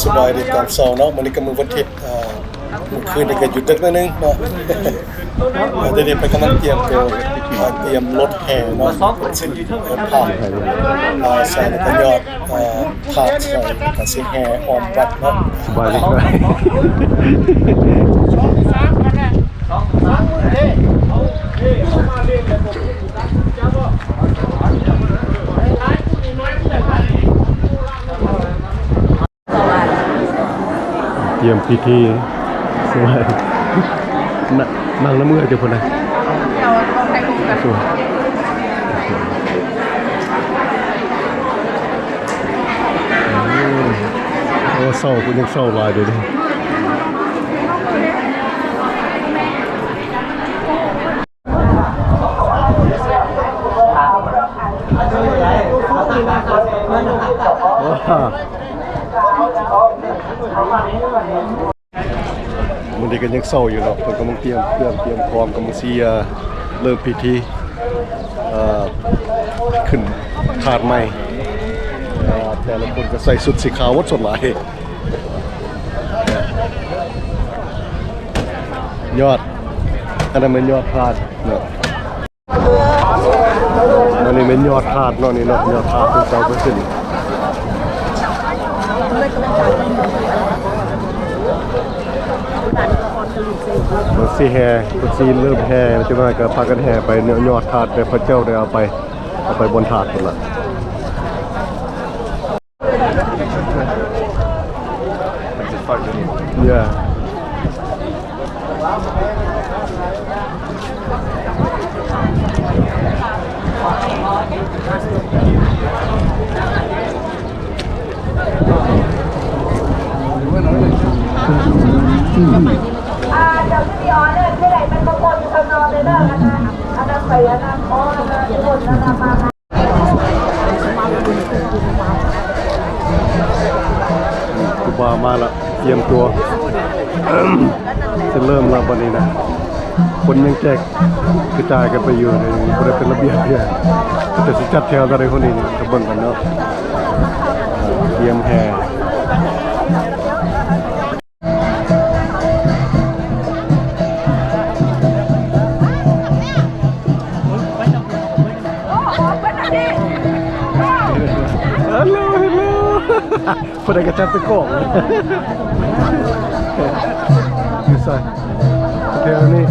ສະບາຍດີຕອນເຊົ້າເນາະ, ມື້ນີ້ກໍມື້ວັນທິດ ເອີ ມື້ຄືນນີ້ກໍຢຸດດຶກໜ້ອຍໜຶ່ງເນາະ. ເອີ ດຽວນີ້ເພິ່ນກຳລັງຕຽມໂຕ ເອີ ຕຽມລົດແຫ່ເນາະ ເປັນຊິນ ເອີ ຜ້າ ເອີ ໃສ່ ແລ້ວກໍຍອດ ເອີ ທາດໃສ່ ແລ້ວກໍຊິແຫ່ອ້ອມວັດເນາະ. ສະບາຍດີ. ຕຽມພິທີ ສະບາຍ ນ- ນັ່ງນຳເອື້ອຍເຈົ້າພຸ້ນນະ. ໂອ້ ເຊົາ ເພິ່ນຍັງເຊົາຫຼາຍເດ້. ມື້ນີ້ກໍຍັງເຊົ້າຢູ່ເນາະ, ເພິ່ນກຳລັງຕຽມເຄື່ອງ ຕຽມຂອງ ກຳລັງຊິເລີ່ມພິທີ ເອີ ຂຶ້ນທາດໃໝ່. ເອີ ແຕ່ລະຄົນກໍໃສ່ຊຸດສີຂາວໝົດສ່ວນຫຼາຍ. ຍອດ ອັນນັ້ນແມ່ນຍອດທາດເນາະ. ອັນນີ້ແມ່ນຍອດທາດເນາະ ນີ້ເນາະ ຍອດທາດເພິ່ນເຈົ້າເພິ່ນຂຶ້ນ ເພິ່ນຊິແຫ່ ເພິ່ນຊິເລີ່ມແຫ່ ຈັກໜ້ອຍກໍພາກັນແຫ່ໄປເນາະ. ຍອດທາດແບບເຂົາເຈົ້າໄດ້ເອົາໄປ ເອົາໄປບ່ອນທາດພຸ້ນລະ. Yeah. ອ່າ ດຽວຊິມີອໍເດີ ຜູ້ໃດເປັນຄົນທຳນອງເດີ ອັນນັ້ນ ອັນນັ້ນໄປ ອັນນັ້ນ ອໍເດີ ຄົນນັ້ນນຳມາ. ຄູບາມາລະ ຕຽມຕົວ ຊິເລີ່ມລະບັດນີ້ນະ. ຄົນຍັງແຈກກະຈາຍກັນໄປຢູ່ ບໍ່ໄດ້ເປັນລະບຽບເທື່ອ ແຕ່ຊິຈັດແຖວເທົ່າໃດຄົນນີ້ ກໍເບິ່ງກັນເນາະ. ຕຽມແຫ່. ເຮີໂລ ເຮີໂລ ຜູ້ໃດກໍຈັບໄປກ້ອງ ຢູ່ໃສ ແຖວນີ້.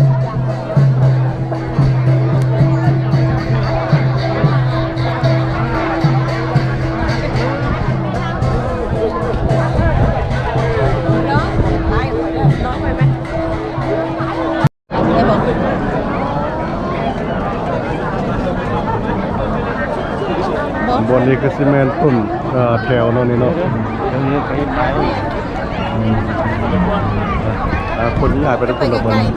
ບ່ອນນີ້ຄືຊິແມ່ນຕົ້ນ ເອີ ແຖວເນາະ ນີ້ເນາະ. ອືມ ເອີ ຄົນຍ້າຍໄປທາງພຸ້ນລະບັດນີ້. ຖ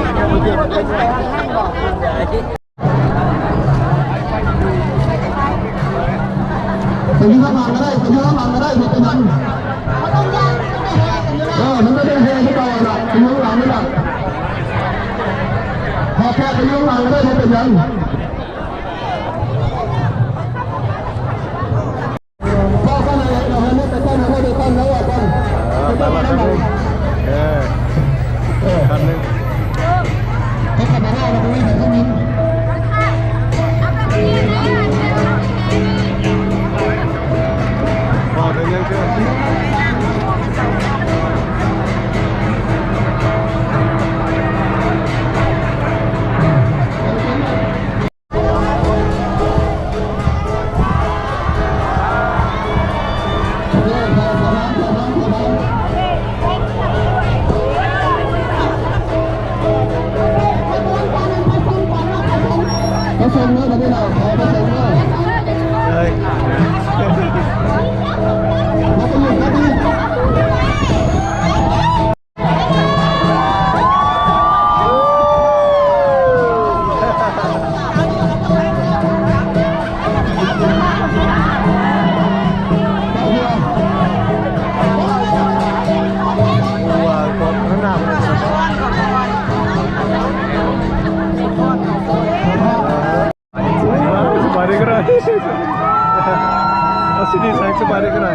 ່າຍວິດີໂອຫວາ?ໄປຢູ່ຂ້າງຫຼັງກໍໄດ້ ໄປຢູ່ຂ້າງຫຼັງກໍໄດ້ ບໍ່ເປັນຫຍັງ. ເອີ ມັນກໍໄດ້ແຫ່ຄືເກົ່າລະ ໄປຢູ່ຂ້າງຫຼັງນີ້ລະ. ຂໍແຂກໄປຢູ່ຂ້າງຫຼັງກໍໄດ້ ບໍ່ເປັນຫຍັງ. ເອີ ໄປລະຄັນໜຶ່ງ ເອີ ຄັນໜຶ່ງ. ເວົ້າເຖິງຫຍັງເທື່ອ? ເອົາຊິນີ້ໃສ່ສະບາຍໄດ້ກໍໄດ້.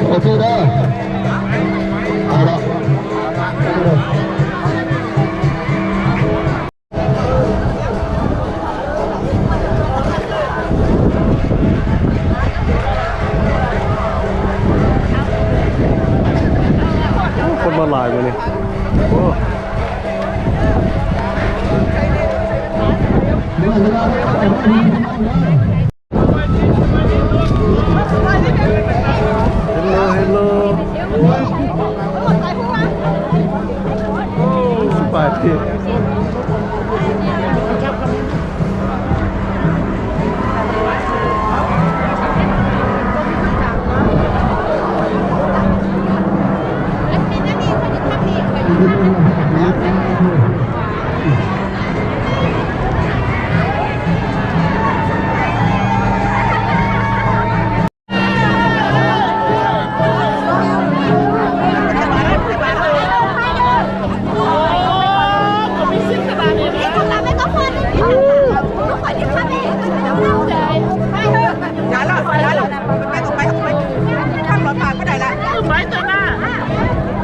ໂອເຄເດີ ເອົາລະ. ຄົນມາຫຼາຍມື້ນີ້. ໂອ້. ເຮລໂລ ເຮລໂລ ໂອ້ ສະບາຍດີ.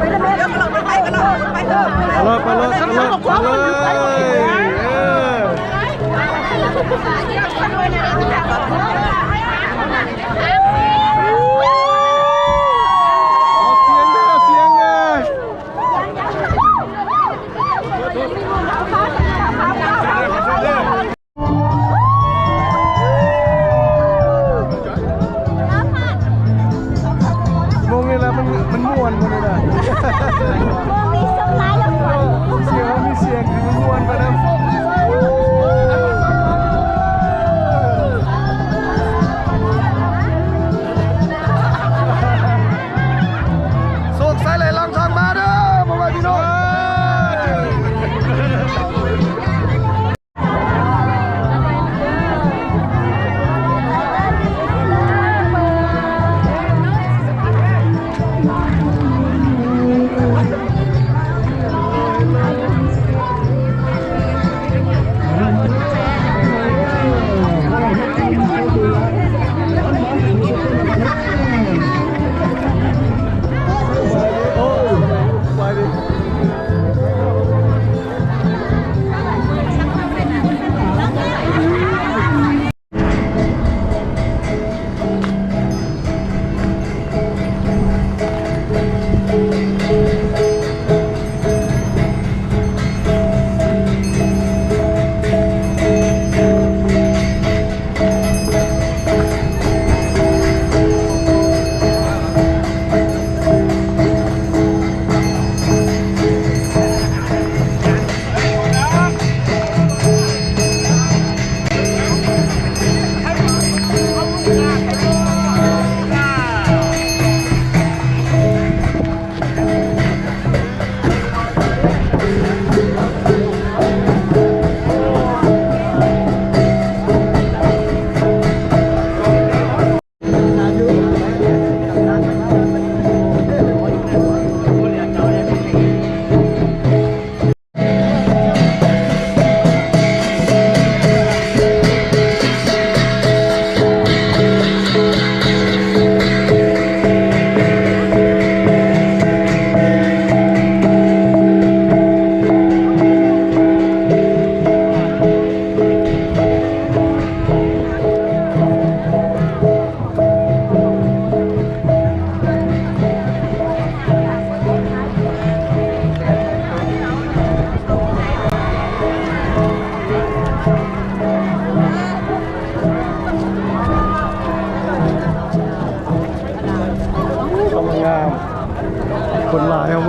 ໄປເລີຍ ໄປເລີຍ ໄປເລີຍ ໄປເລີຍ. ໂມງນີ້ລະ ມັນ ມັນມ່ວນໝົດເລີຍນະ. ໂມງນີ້ສ່ວນຫຼາຍລະມ່ວນ ສຽງ ມີສຽງ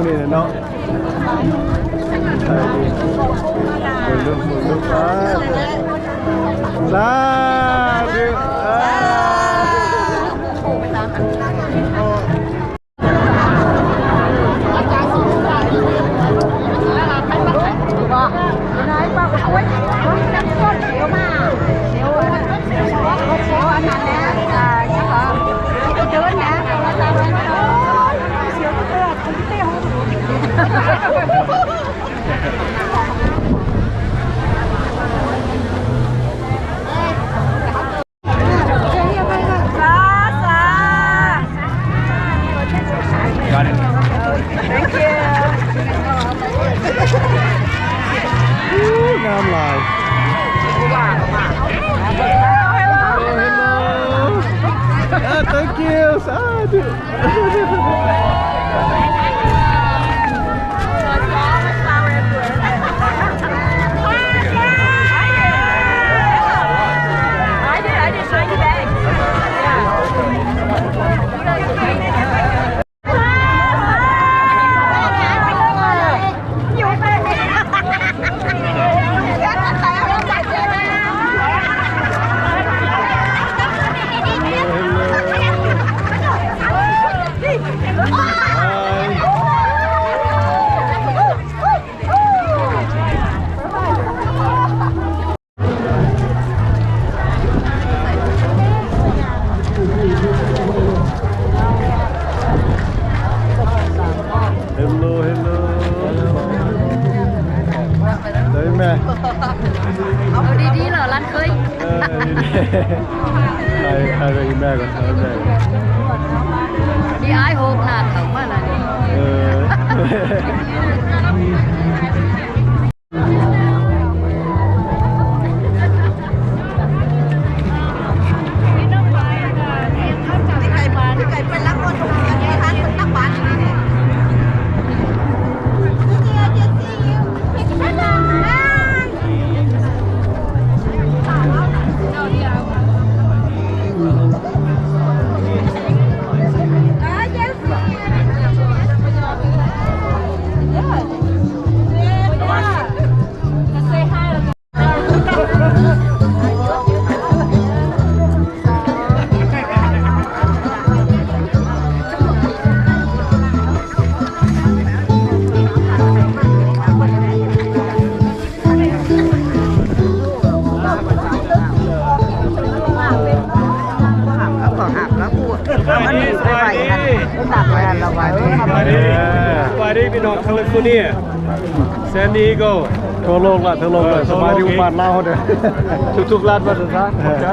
ນີ້ເນາະ ເບິ່ງເບິ່ງເບິ່ງ ສາທຸ Thank you. ອູ້ ງາມຫຼາຍ. Hello, hello. Ah, thank you. ສາທຸ. Hello, hello. ໄດ້ແມ່ ເອົາດີໆ ເນາະ ຫຼານເຂີຍ. ເອີ ໄປ ໄປອີແມ່ກ່ອນ ໄປອີແມ່ກ່ອນ. ດີອ້າຍໂຮກໜ້າເຖົ້າມາລະນີ້. ເອີ ສະບາຍດີ ສະບາຍດີ ສະບາຍດີ ສະບາຍດີພີ່ນ້ອງ California, San Diego ທົ່ວໂລກລະ ທົ່ວໂລກລະ. ເອີ ສະບາຍດີ ທົ່ວໂລກ ບ້ານລາວເດີ ທຸກໆລັດວ່າຊັ້ນຊະ. ເອີ ຂອບໃຈ.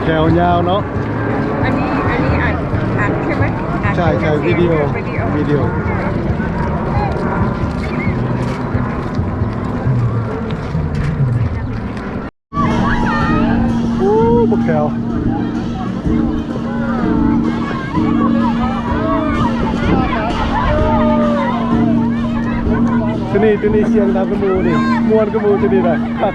ແຖວຍາວເນາະ. ອັນນີ້ ອັນນີ້ອັດ ອັດໃຊ່ໄໝ? ອັດ ໃຊ່ ໃຊ່ ວິດີໂອ ວິດີໂອ ວິດີໂອ. ໂອ້ ບັກແຖວ ໂຕນີ້ ໂຕນີ້ສຽງດັງກວ່າໝູ່ນີ້ ມ່ວນກວ່າໝູ່ໂຕນີ້ນະ ຄັກ.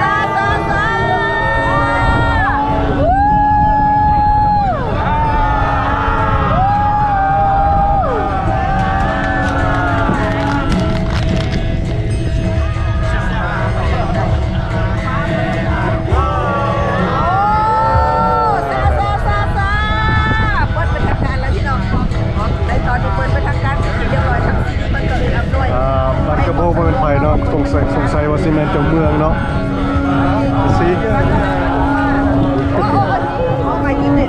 າ ສາ ສາ ສາ ເປີດເປັນທາງການແລ້ວພີ່ນ້ອງ. ໃນຕອນນີ້ເປີດເປັນທາງການເປັນທີ່ຮຽບຮ້ອຍ ທາງຊີດີເພິ່ນກໍເອີ້ນອຳນວຍ. ອ່າ ບ້ານກະໂບບໍ່ແມ່ນໃຜເນາະ, ສົງໄສ ສົງໄສວ່າຊິແມ່ນເຈົ້າເມືອງເນາະ. ຊິ ໂອ້ ໂອ້ ໂອ້ ໄປກິນເດ້.